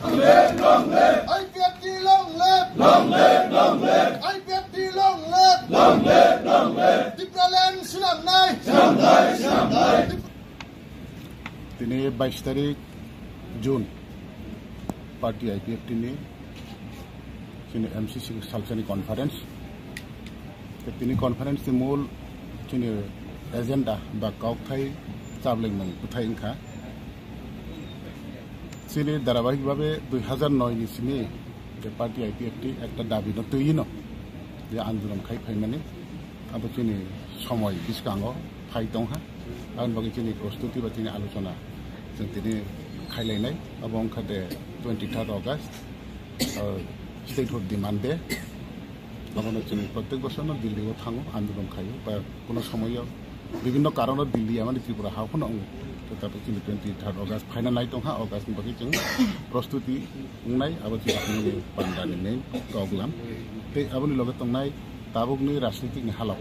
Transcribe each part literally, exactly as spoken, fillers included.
I P F T long live! Long live, long live! I P F T long live! Long live, long live! Tipraland swnamnai! Swnamnai, swnamnai! Tini bais tarik June, party I P F T ni chini M C C salsani conference. Te tini conference ni mul chini agenda ba kokthai chablengmung bwthai wngkha. Chini dharabahik babe dui hazar noi ni simi je party I P F T ekta dabi no twi no je andolon khai phaimani, abo chini somoi bwskango phai tongha. Aboni bagwi chini prostuti ba chini alochona chwng tini khailainai. Abo wngkha de twenty third August, uh, Statehood Demand Day. Abono chwng protek bosor no Delhi o thango, andolon khaio, ba kuno somoio bibhinno karono Delhi amani Tripura ha phano wngo. To tabuk chini twenty third August phaina nai tongkha, August ni bagwi chwng prostuti wngnai, abo chini panda ni main kok lam. Tei aboni loge tongnai tabukni rajnitik ni halok,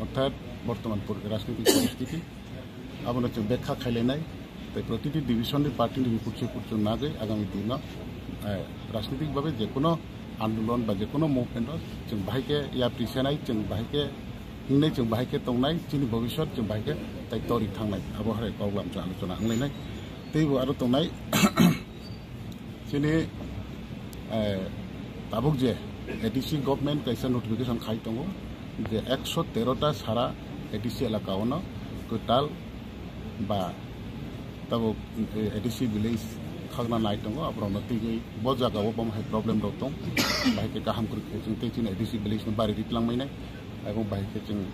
orthat bortoman por-, rajnitik poristiti. Abono chwng bekha khailainai, tei protiti division ni party ni bikutse kutse nagwi agami dino, eh, rajnitik babe jekono andolon ba jekono movement o chwng bahai khe yapri senai, chwng bahai khe hingnai, chwng bahai khe tongnai, chini bobiswt chwng bahai khe tai tori thangnai, abo hai koklam chwng alochona wnglainai. Teibo aro tongnai, chini, eh, tabuk je A D C government kaisa notification khai tongo je ekso tero ta sara A D C elaka ono kwtal ba tabuk, eh, A D C village khagna nai tongo, aborokno twiwi bo jagao bo hai problem rok tong, bahai khe kaham kwrwi khe chwng tei chini A D C village no bari ri twlangmani, abo bahai khe chwng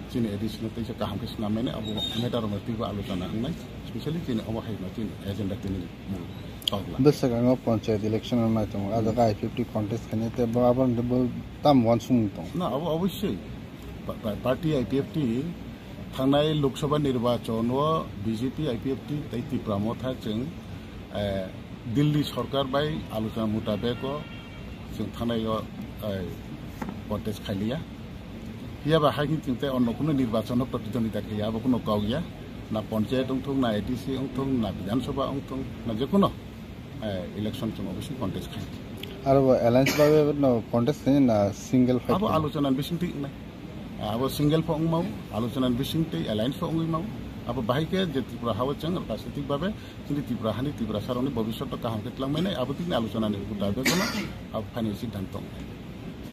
chini A D C no teisa kaham khe swnam mani, abo matter rok no twibo alochona wngnai, specially chini obo hai no chini agenda tini mul tokla. Bwskango panchayat election no nai tongo, ah jaga I P F T contest khainai tei bo abo ni bo tam uansukmung tongo. Na, abo obviously pa-, pa-, party I P F T thangnai Lok Sabha nirbachon o B J P, I P F T tei Tipra Motha chwng, eh, Delhi sorkar bai alochona mutabek o chwng thangnai o, eh, contest khailiya. Phiya ba hai khe chwng tei onno kuno nirbachon o protidwondita khe ya, abo kuno kok ya. Na panchayat wngthung, na A D C wngthung, na Bidhan Sabha wngthung, na je kuno, eh, election chwng obviously contest khai. Aro bo alliance babe no contest khai na single fight abo khai? Alochona ni bising twi wngnai. Abo single pho wngmao, alochona ni bising twi alliance pho wngwi mao. Abo bahai khe je Tripura hao chwng rajnitik babe chini Tripura hani Tiprasa rokni bobiswt kaham khe twlangmani, abo tikni alochona ni mutabek no abo final siddhanto wngnai.